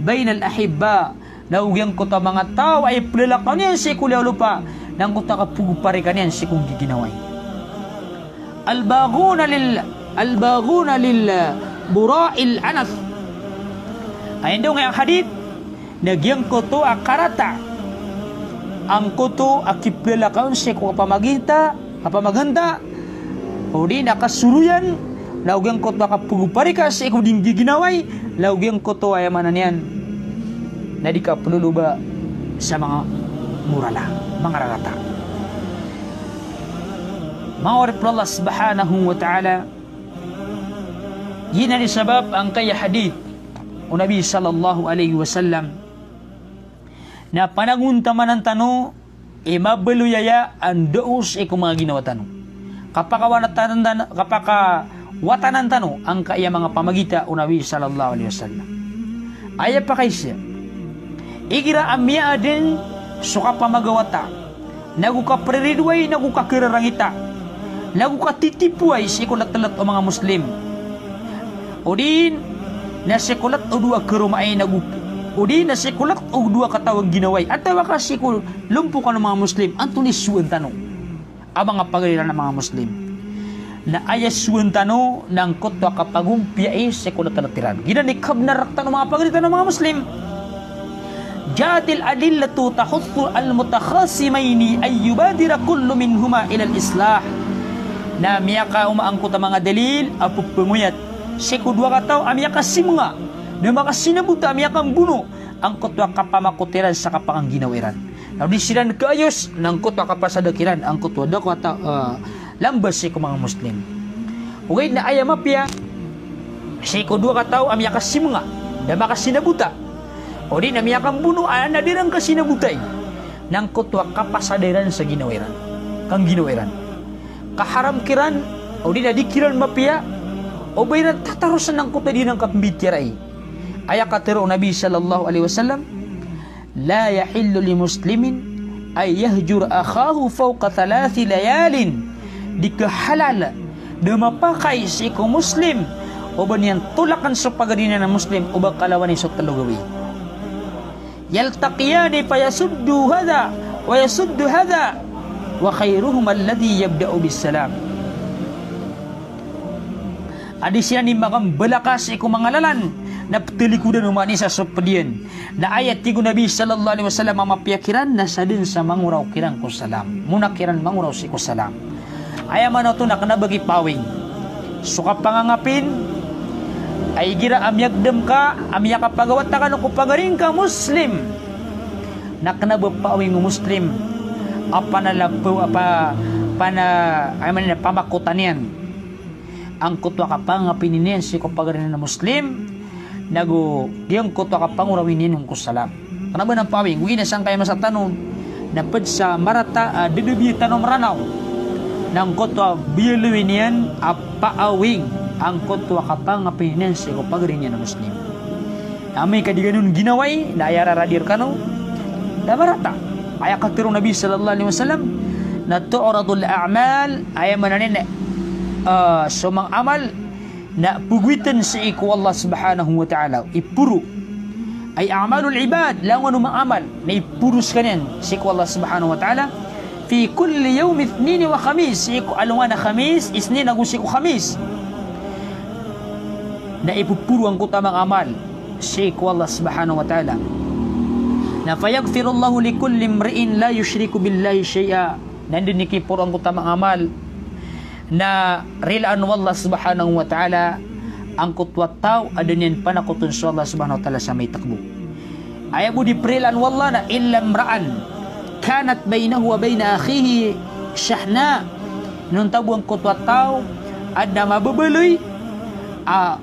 bainal ahibba, na o giyangkoto a manga taw a iplalakaw niyan sii ko liyawaw o lopa, na angkoto a kapagoparikan iyan sii ko nggiginawai. Al-baghuna lil, al-baghuna lil bura'il anath. Aya ndao ngaya hadith, na giyangkoto a karata, angkoto a kiplalakaw sii ko kapamaginta, kapamaganta, odi na kasoroyan, na o giyangkoto a kapagoparikan sii ko di nggiginawai, na o giyangkoto a aya maana niyan na di kapeloloba sa manga morala, manga rarata. Manga oripn o Allah Subhanahu wa Ta'ala, giyanan i sabap angkaya hadith o Nabi sallallahu alaihi wasallam, na panagontamanan tano i mabaloy aya a ndao sii ko manga ginawa tano. Kapakawatanan tano, kapakawatanan tano angkaya manga pamagita o Nabi sallallahu alaihi wasallam. Aya pakaisa, igira a miyaaden so kapamagawata, nago kapriridoay, nago kakerarangita, nago katitipoway sii ko letlet o manga Muslim. Odi na sii ko let o dowa karomaay, nago, odi na sii ko let o dowa kataw a ginawai, atawa ka sii ko lompokan o manga Muslim, antonaa i sowaan tano a manga pagari iran a manga Muslim? Na aya sowaan tano na angkoto a kapagompiyai sii ko letlet iran. Giyanan i kabnar rktano manga pagari tano a manga Muslim. Ja'atil adillatu tahuthu al-mutakhasimayni an yubadira kullu minhuma ilal islah. Na miyakaoma angkoto a manga dalil a pepangoyat sii ko dowa kataw a miyakasimenga, na makasinabota, a miyakambono, angkoto a kapamakot iran sa kapakangginawai iran. Na o di siran kaayos, na angkoto a kapasada kiran angkoto a da ko ata, eh, lamba sii ko manga Muslim. Ogaid na aya mapiya sii ko dowa kataw a miyakasimenga, da makasinabota, odi na miyakambono a na di iran kasinabotay, na angkoto a kapasada iran sa ginawa iran, kangginawai iran. Kaharam kiran, odi na di kiran mapiya o ba iran tatarosan angkoto a di iran kapmbitiyarai. Aya katharo o Nabi sallallahu alaihi wasallam, "La yahillu li muslimin an yahjura akhahu fawqa thalathi layalin." Di kahalal, da mapakay sii ko Muslim o ba niyan tolakan so pagari niyan a Muslim o ba kalawan iyan so telo gawii. "Yaltaqiyani fayasuddu hadha wa yasuddu hadha, wa khairuhuma alladhi yabda'u bis salam." A di siran i makambalaka sii ko manga lalan, na ptalikodan o manga isa so ped iyan. Na aya tig o Nabi sallallahu alaihi wasallam a mapiya kiran na sadn sa mangoraw kiran ko salam. Mona kiran mangoraw sii ko salam. Aya maana oto na kena ba ki pawing so kapangangapin a igira a miyagdam ka a miyakapagawata kano ko pagari ngka Muslim, na kena ba pawing o Muslim a panalapaw, a pa-, pana-, aya maana niyan, pamakotan iyan angkoto a kapangapini niyan sii ko pagari niyan a Muslim, nago giyangkoto a kapangorawi niyan on ko salam. Kena ba nan pawing, ogaid na sangkaya masa tano na ped sa marata a dadabiya tano a Meranaw, na angkoto a biyaloy niyan a pawing angkoto a kapangapini niyan sii ko pagari niyan a Muslim. Na amay ka di kano on ginawai, na aya raradi rekano na marata. Aya katharo o Nabi sallallahu alaihi wasallam, na tu'radul a'mal, aya maana niyan, eh, so manga amal na pegowiten sii ko Allah Subhanahu wa Ta'ala, iporo. Ay a'malul ibad, langon o manga amal na iporo sekaniyan sii ko Allah Subhanahu wa Ta'ala. Fi kulli yawmi ithnayn wa khamis, sii ko alongan a Khamis, Isnin ago sii ko Khamis. Na ipoporo angkoto a manga amal sii ko Allah Subhanahu wa Ta'ala. Na fayaghfirullahu likulli imri'in la yushriku billahi shay'a. Na anda den i kiporo angkoto a manga amal na rilaan o Allah Subhanahu wa Ta'ala angkoto a taw a da niyan panakoton so Allah Subhanahu wa Ta'ala sa maitek bo. Aya bo di perilaan o Allah na illa imra'an kanat bainahu wa baina akhihi shahna. Inonta bo angkoto a taw a da mababaloy, a,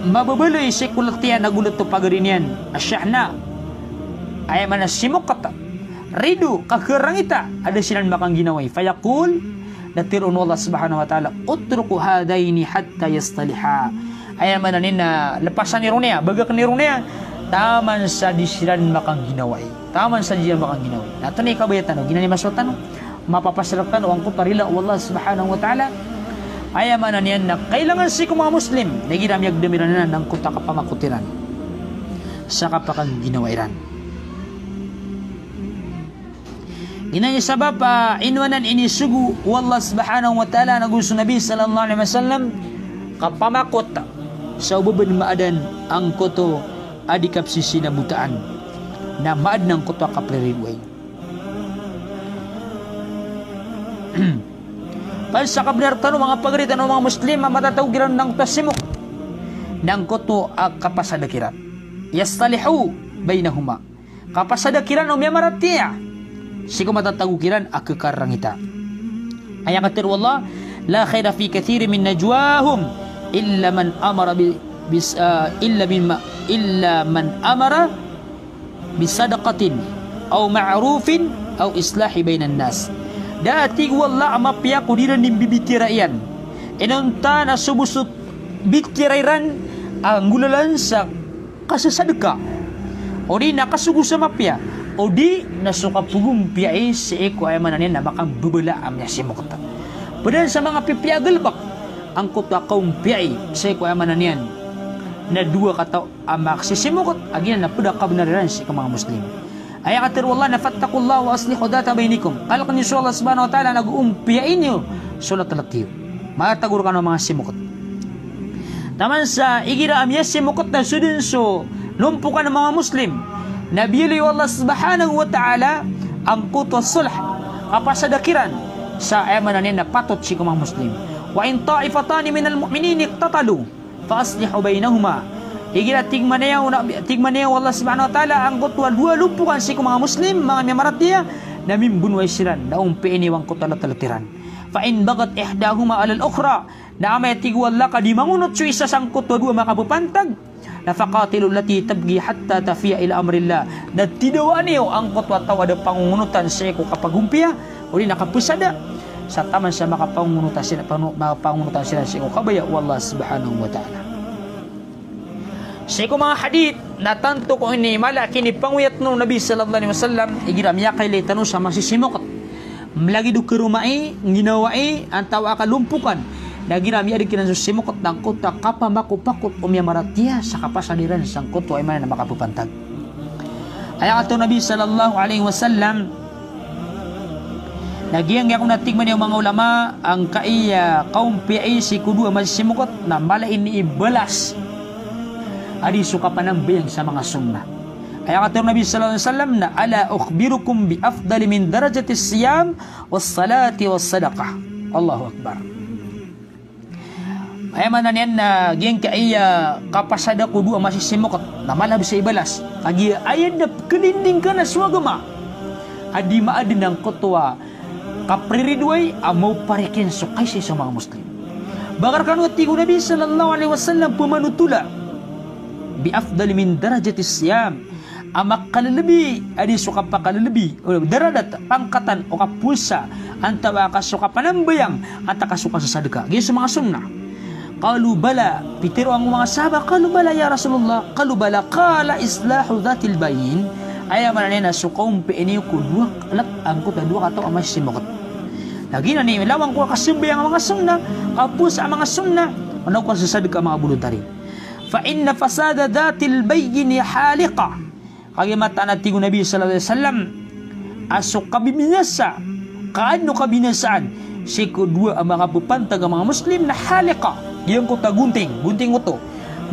mababaloy sii ko let iyan ago let o pagari niyan a shahna. Aya maana simokat, rido, kakerarangita a da siran makangginawai. Fayaqul, na tero o Allah Subhanahu wa Ta'ala, "Utruku hadhaini hatta yastaliha." Aya maana niyan na lepasan iyo ron iya, bagak iyo ron iya, taman sa di siran makangginawai. Taman sa di siran makangginawai. Na antonaa i kabaya tano, giyanan i masowa tano. mapapasad rktano angkoto a rila o Allah subhanahu wa ta'ala. Aya maana niyan na kailangan sii ko manga Muslim na igira miyagdam iran anan angkoto a kapamakot iran sa kapakangginawai ran. Giyanan i sabap a ino anan inisogo o Allah subhanahu wa ta'ala nago so Nabi sallallahu alaihi wasallam, kapamakot sa o ba bn maadan angkoto a di kapsisinabotaan, na maadan angkoto a kapriridoay. Pd sa kabnar tano, manga pagari tano, manga Muslim, a matatago kiran angkoto a simok, na angkoto a kapasada kiran. Yaslihu bainahuma. Kapasada kiran o miyamaratiyaya sii ko matatago kiran a khakararangita. Aya katharo o Allah, "La khaira fi kathirin min najwahum illa man amara bi, bis-, ah, illa bima, illa man amara bisadaqatin aw ma'rufin aw islahi bainan nas." Da a tig o Allah a mapiya ko di iran di mbibitiyarai iyan. Inonta na so bo so bitiyarai ran a nggolalan sa kasasadka, odi na kasogo sa mapiya, odi na so kapagompiyai sii ko aya maana niyan na makambabala a miyasimokt. Pd anan sa manga pipiya a galbk angkoto a kaompiyai sii ko aya maana niyan na dowa kataw a makasisimokt, a giyanan na pd a kabnar iran sii ko manga Muslim. Aya katharo o Allah na, "Fattaqullaha wa aslihu dhata bainikum." Kalkn iyo so Allah subhanahu wa ta'ala nago ompiyai niyo so latlt iyo. Matatago rkano a manga simokt. Taman sa igira a miyasimokt na so dn so lompokan o manga Muslim, na biyaloy o Allah subhanahu wa ta'ala angkoto a sulh, kapasada kiran sa aya maana niyan na patot sii ko manga Muslim. "Wa in ta'ifatani minal mu'minina iqtatalu fa aslihu bainahuma." Igira tig mambo, tig mambo o Allah subhanahu wa ta'ala angkoto a dowa lompokan sii ko manga Muslim, manga miyamaratiyaya, na mimbonowai siran, na ompiyai niyo angkoto a latlt iran. "Fa in baghat ihdahuma alal ukhra." Na amay, tig o Allah, ka di mangonot so isa sangkoto a dowa makapphantag, na "faqatilu allati tabghi hatta tafi'a ila amrillah." Na tidawaa niyo angkoto a taw a da pangongonotan sii ko kapagompiya, odi na kapasada, sa taman sa makapangongonotan siran, pano-, makapangongonotan siran sii ko kabaya o Allah subhanahu wa ta'ala. Sii ko manga hadith na tanto ko ini mala a kinipangoyat o Nabi sallallahu alaihi wasallam, igira miyakailay tano sa masisimokt, lagid o karomai, ngginawai, antawaa ka lompokan, na igira miyaadn kiran so simokt na angkoto a kapamakopakot o miyamaratiyaya sa kapasada iran sangkoto a aya maana na makapphantag. Aya katharo o Nabi sallallahu alaihi wasallam, na giyangkaya kon a tig mambo o manga ulama, angkai a kaompiyai sii ko dowa masisimokt na mala ini i balas a di so kapanambayang sa manga sunnah. Aya katharo o Nabi sallallahu alaihi wasallam na, "Ala ukhbirukum bi afdali min darajati siyam was salati was sadaqah." Allahu Akbar. Aya maana niyan na giyangkaya kapasada ko dowa masisimokt na mala bs i balas. Kagiya aya da pkhalinding ka na so agama a di maadn angkoto a kapriridoay a maoparik iyan so kaisaisa o manga Muslim. Ba ka rkano, tig o Nabi sallallahu alaihi wasallam, pmanotola bi afdali min darajati siyam, a makalelebi a di so kapakalelebi, o darajat, pangkatan o kapowasa, antawaa ka so kapanambayang, antaa ka so kasasadka. Giya so manga sunnah. Qalu bala, pitharo angkoto a manga sahaba, qalu bala ya Rasulullah, qalu bala, qala islahu dhatil bayn. Aya maana niyan na so kaompiyai niyo ko dowa, lk, angkoto a dowa kataw a masisimokt. Na giyanan i lawan ko kasambayang a manga sunnah, kapowasa a manga sunnah, o na ko kasasadka a manga bolontari. Fa inna fasada dhatil bayni haliqah. Kagiya mataan a tig o Nabi sallallahu alaihi wasallam a so kabibinasa, kaadn o kabinasaan sii ko dowa a makapphantag a manga Muslim na haliqah. Giyangkoto a gonting, gonting oto.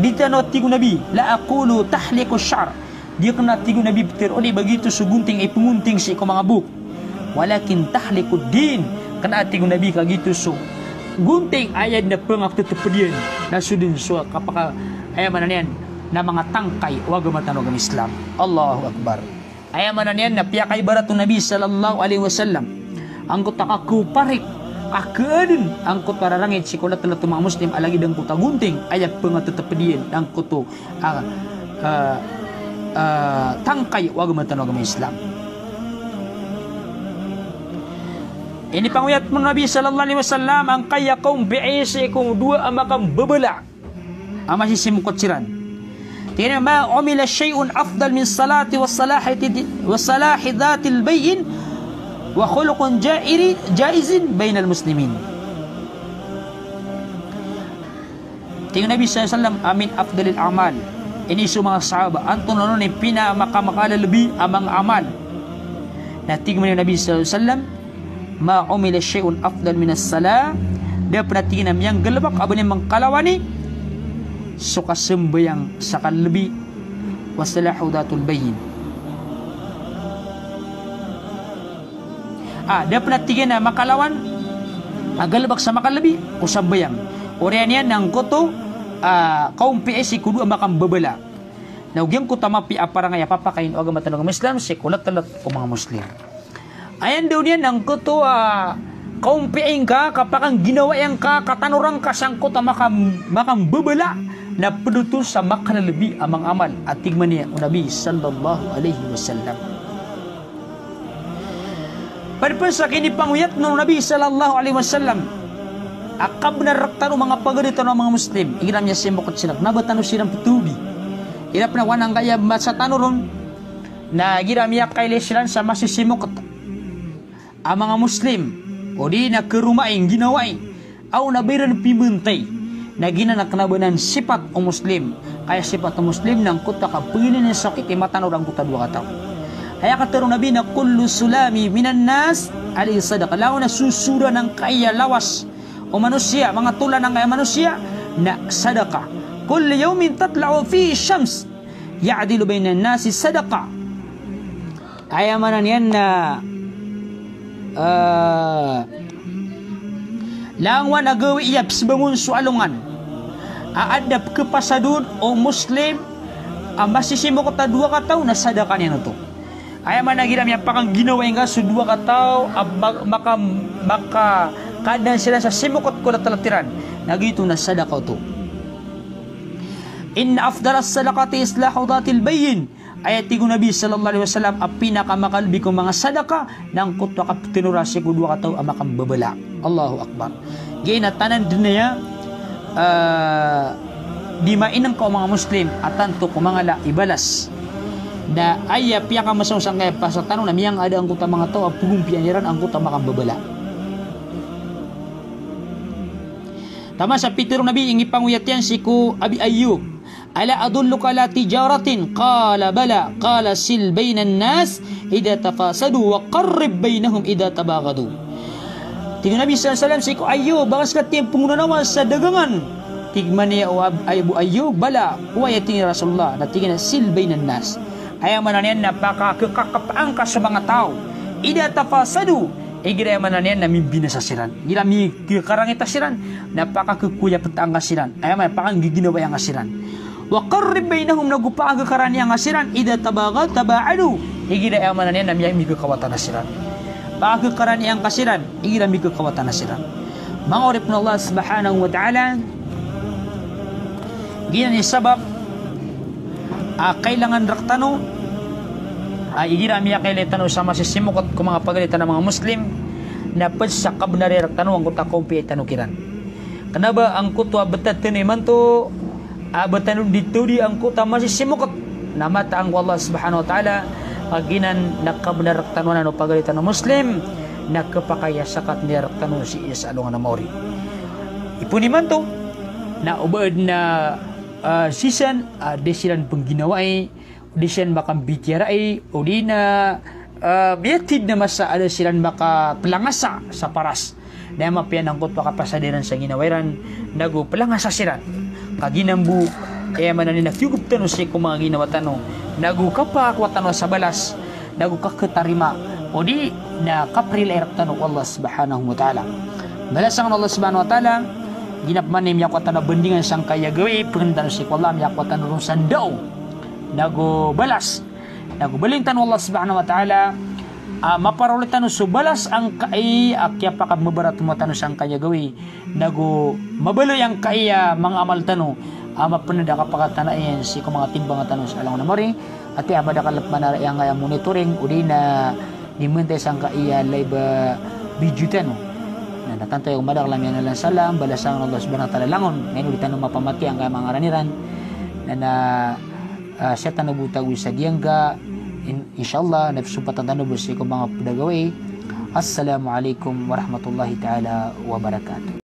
Di tano, tig o Nabi, la aqulu tahliqu sha'r. Di akn, tig o Nabi, ptharoon i ba giyoto so gonting a ipngonting sii ko manga bok. Walakin tahliqud din. Kna, tig o Nabi, ka giyoto so gonting a aya dn a pngateteped iyan na so dn so kapaka, aya maana niyan na manga tangkay o agama tano a agama Islam. Allahu Akbar. Aya maana niyan na piyakaibarat o Nabi sallallahu alaihi wasallam angkoto a kakoparik, kakeadn angkoto a rarangit sii ko latlat o manga Muslim a lagid angkoto a gonting a aya pngateteped iyan angkoto a, a, a, tangkay o agama tano a agama Islam. Inipangoyat o Nabi sallallahu alaihi wasallam angkaya kaompiya sii ko dowa a makambabala a masisimokot siran. Tig iyan a, "Ma umila shay'un afdal min salati wa salahi, wa salahi dhatil bayn." Wa khuluqun jairi-, jaizin bainal muslimin. Tig o Nabi sallallahu alaihi wasallam, a min afdalil a'mal. Ini so manga sahaba, antonaa i pinamakamakalalbi a manga amal. Na tig mambo o Nabi sallallahu alaihi wasallam, ma umila shay'un afdal minas salah. Da pn a tig iyan a miyanggalbk a ba niyan mangkalawani so kasambayang sa kalbi. Wa salahu dhatul bayyin. Ah, da pn a tig iyan a makalawan a galbk sa makalbi ko sambayang. Oriyan iyan na angkoto a kaompii sii ko dowa a makambabala. Na giyangkoto a mapiya a parangay a papakain o agama tano a agama Islam sii ko latlat o manga Muslim. Aya ndao niyan na angkoto a kaompii ngka, kapakangginawai ngka, katanoran ka sangkoto a makam-, makambabala, na pd oto sa makalalbi a manga amal, a tig mambo o Nabi sallallahu alaihi wasallam. Pd pn sa kinipangoyat o Nabi sallallahu alaihi wasallam a kabnar rktano o manga pagari tano a manga Muslim, igira miyasimokot siran, kna ba tano siran pthogi. Igira pn a wan angkaya masa tano ron, na igira miyakailay siran sa masisimokot a manga Muslim, odi na karoma i ngginawai, aw na ba iran pimantay, na giyanan a kna ba nan sipat o Muslim. Ka aya sipat o Muslim na angkoto a kapagilay niyan sa okit i mata o angkoto a dowa kataw. Aya katharo o Nabi na kullu sulami minan nas alayhi sadaqah. Langon a sosoran angkaya lawas o manosiya, manga tolan angkaya manosiya, na sadaqah. Kullu yawmin tatla'u fihi shams ya'dilu bainan nasi sadaqah. Aya maana niyan na, eh, langon a gawii a pzbangon so alongan a adn a pkhapasadon o Muslim a masisimokot a dowa kataw na sadaqah niyan oto. Aya maana igira miyapakangginawai ngka so dowa kataw a ma-, maka-, makakadnan siran sa simokot ko latlat iran, na giyoto na sadaqah oto. Inna afdalas sadaqati islahu dhatil bayyin. Aya tig o Nabi sallallahu alaihi wasallam a pinakamakalbi ko manga sadaqah na angkoto a kaptanora sii ko dowa kataw a makambabala. Allahu Akbar. Giyanan a tanan dn aya, ah, di mainngka o manga Muslim a tanto ko mangala i balas. Na aya piyakamasao sangkaya pasa tano na miyangaada angkoto a manga taw a pagompian iran angkoto a makambabala. Taman sa pitharo o Nabi, inipangoyat iyan sii ko Abi Ayyub, "Ala adulluka ala tijaratin?" Qala, "Bala." Qala, "Sil bainan nas idha tafasadu wa qarrib bainahum idha tabaghadu." Tig o Nabi sallallahu alaihi wasallam sii ko Ayyub, "Ba ka ska tiyan pngonanawa sa dagangan?" Tig mambo o Ab-, Abu Ayyub, "Bala, oway," tig iyan, "ya Rasulullah." Na tig iyan a, "Sil bainan nas." Aya maana niyan na pakakakapaan ka so manga taw. "Idha tafasadu." Igira aya maana niyan na mimbinasa siran. Igira mikarangita siran, na pakakhakoyapetan ka siran. Aya maana, pakanggiginawai angka siran. "Wa qarrib bainahum," nago pakakhakarani angka siran, "idha tabaghad, tabaadu." Igira aya maana niyan na miya-, mikhakawatan siran. Pakakhakarani angka siran, igira mikhakawatan siran. Manga oripn o Allah Subhanahu wa Ta'ala, giyanan i sabap a kailangan rktano a igira miyakailay tano sa masisimokot ko manga pagari tano a manga Muslim, na pd sa kabnar iyan rktano angkoto a kaompiya tano kiran. Kna ba angkoto a btad tano imanto a ba tano di todi angkoto a masisimokot, na mataan ko Allah Subhanahu wa Ta'ala a giyanan na kabnar rktano anan o pagari tano a Muslim, na khapakay a sakat iyan rktano sii sa alongan a maori. Ipoon imanto na o ba adn a, ah, sii san a da siran pngginawai, o di siran makambitiyarai, o di na, ah, miyatid na masa a da siran makaplangasa sa paras. Na aya mapiya na angkoto a kapasad iran sa ginawa iran, nago plangasa siran. Ka giyanan bo, aya maana niyan na kiyogop tano sii ko manga ginawa tano, nago kapakakowa tano sa balas, nago kakhatarima, o di na kaprilai rktano o Allah Subhanahu wa Ta'ala. Balasan o Allah Subhanahu wa Ta'ala, giyanan pman i miyakowa tano a bandingan sangkaya gawii, pangnin tano sii ko Allah, miyakowa tano ron sa ndao, nago balas. Nago baloyin tano o Allah Subhanahu wa Ta'ala a maparoli tano so balas angkai a kiyapakamabarat o tano sangkaya gawii, nago mabaloy angkai a manga amal tano a mapnd a kapakatanai iyan sii ko manga timbang tano sa alongan a maori. Ati a madakl pman a aya angkaya monitoring, o di na di mantay sangkaya live, ah, video tano. Na, na tanto aya ko madakl a miyangalan sa Allah, balasan o Allah Subhanahu wa Ta'ala langon. Na ino di tano mapamatiya angkaya manga ngaran iran. Na, na, ah, sii tano bo tago sa giyangka, in-, insha Allah, na psompatan tano bo sii ko manga pd a gawii. Assalamu alaikum warahmatullahi ta'ala wabarakatuh.